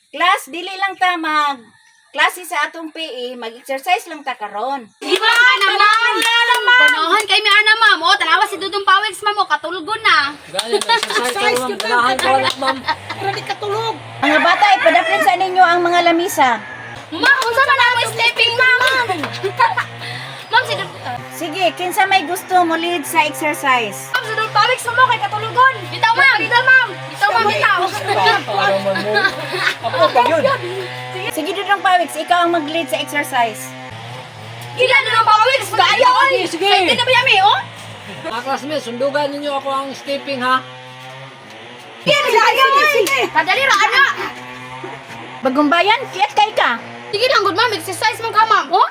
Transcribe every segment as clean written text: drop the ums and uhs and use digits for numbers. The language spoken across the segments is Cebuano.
Class, dili lang ta mag klase sa atong PE, mag-exercise lang ta karon. Di ba ka naman? Ganahan kay mi ana, ma'am. Oh, tanawa si Dudong Pawigs, ma'am, oh, katulgon na. Gani, exercise ka, ma'am. Ganahan ko wala, ma'am. Mga bata, ipadaplin sa ninyo ang mga lamisa. Ma'am, unsa man ang sleeping, ma'am? Ma'am, si Dudong Sige, kinsa may gusto mo lead sa exercise? Ma'am, si Dudong Pawigs mo kay katulugon. Bitaw, ma'am. Bitaw, ma'am. Bitaw, ma'am, bitaw. Para man mo. Ako pa yun. Sige, Dudong Pawiks, ikaw ang mag-lead sa exercise. Gila, Dudong Pawigs, kaya oy. Sige, sige. Sige na ba yami, oh? Mga classmates, sundugan ninyo ako ang stepping ha. Kaya oy. Kadali ra ana. Bagong bayan, kiyat kay ka. Sige lang gud, ma'am, exercise man ka, ma'am. Oh?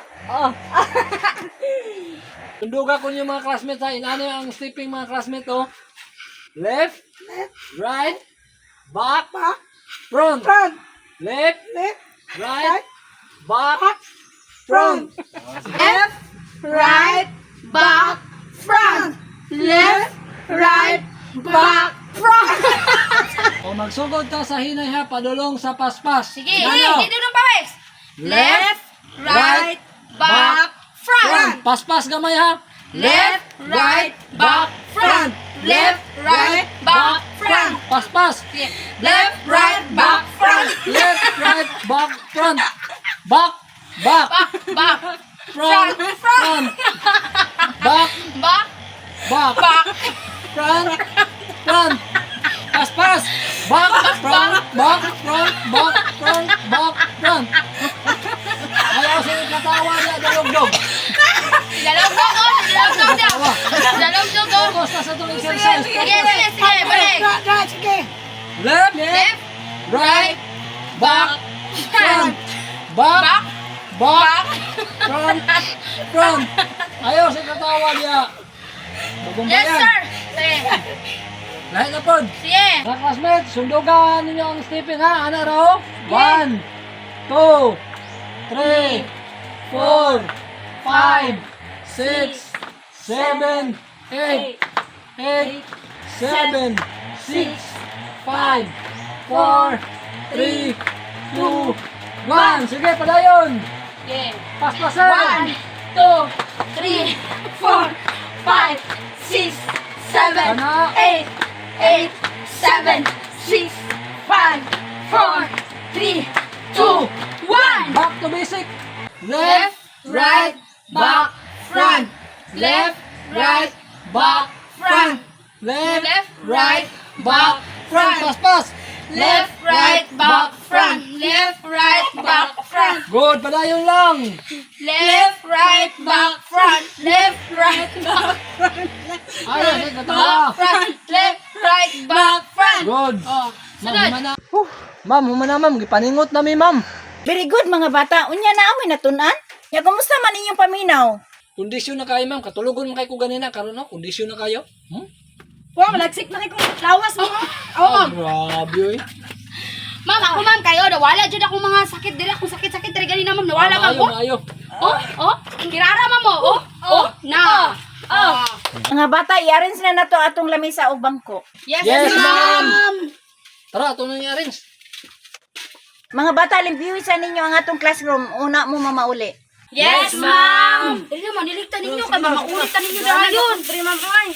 Sundugan ko ninyo, mga classmates, ha. Inano ang stepping, mga classmates, oh. Left, right, back, front. Left, right, back, front. Left, right, back, front. Left, right, back, front. O magsugod ta sa hinay ha, padulong sa paspas. Sige, Inano? sige, Dudong Pawigs. Left, right, back, front. front. Paspas gamay ha. Left, right, back, front. Left, right, back, front. Paspas. Left, right, back, front. Left, right, back, front. Back, back, Back, back, front, front. Back, back, back, back. front, front. Paspas. Back, front, back, front, back, front, back, front. Ayaw sa katawa niya, dalugdog. Dalawag oh, dalawag daw. Tawa. Dalawag oh. Focus na sa itong exercise. Sige, sige, sige, balik. Left, Left, right, back, front, back, back, back, front, front. Ayaw sa katawa niya. Bagong Yes, bayan. sir. Sige. Lahat na pod. Sige. Mga classmates, sundugan ninyo ang stepping ha. Ano raw? 1, 2, 3, 4, 5, 6, 7, 8, 8, 7, 6, 5, 4, 3, 2, 1. Sige, padayon. Sige. Paspasan. 1, 2, 3, 4, 5, 6, 7, Kana. 8, 8, 7, 6, 5, 4, 3, 2, 1. Back to basic. Left, right, back, front. Left, right, back, front. Left, Left, right, back, front. Paspas. Left, right, back, front. Left, right, back, front. Good, padayon lang. Left, right, back, front. Left, right, back, front. Ayaw sa katawa. Front, left, right, back, front. Good. Oh, Ma'am, sunod. humana. Ma'am, humana, ma'am. Gipaningot na mi, ma'am. Very good, mga bata. Unya na amoy natunan. Ya, kumusta man inyong paminaw? Kondisyon na kayo, ma'am. Katulugon man kayo ko ganina. Karon no, kondisyon na kayo. Hmm? Wow, malagsik na kay kong lawas mo. Oh, ma'am. Grabe, oy. Ma'am, ako, ma'am, kayo nawala jud akong mga sakit diri, akong sakit-sakit diri ganina, ma'am, nawala, ma'am. Maayo, Oh, maayo. oh, oh, kirara, ma'am, oh, oh, oh, na. Oh. Mga bata, i-arrange na nato atong lamisa og bangko. Yes, Yes, ma'am. ma'am. Tara, ito na yung arrange. Mga bata, limpyuhin sa ninyo ang atong classroom. Una mo mamauli. Yes, ma'am. Dili naman niligtan ninyo kay ma'am, maulit ta ninyo dayon. Dili, ma'am, ay.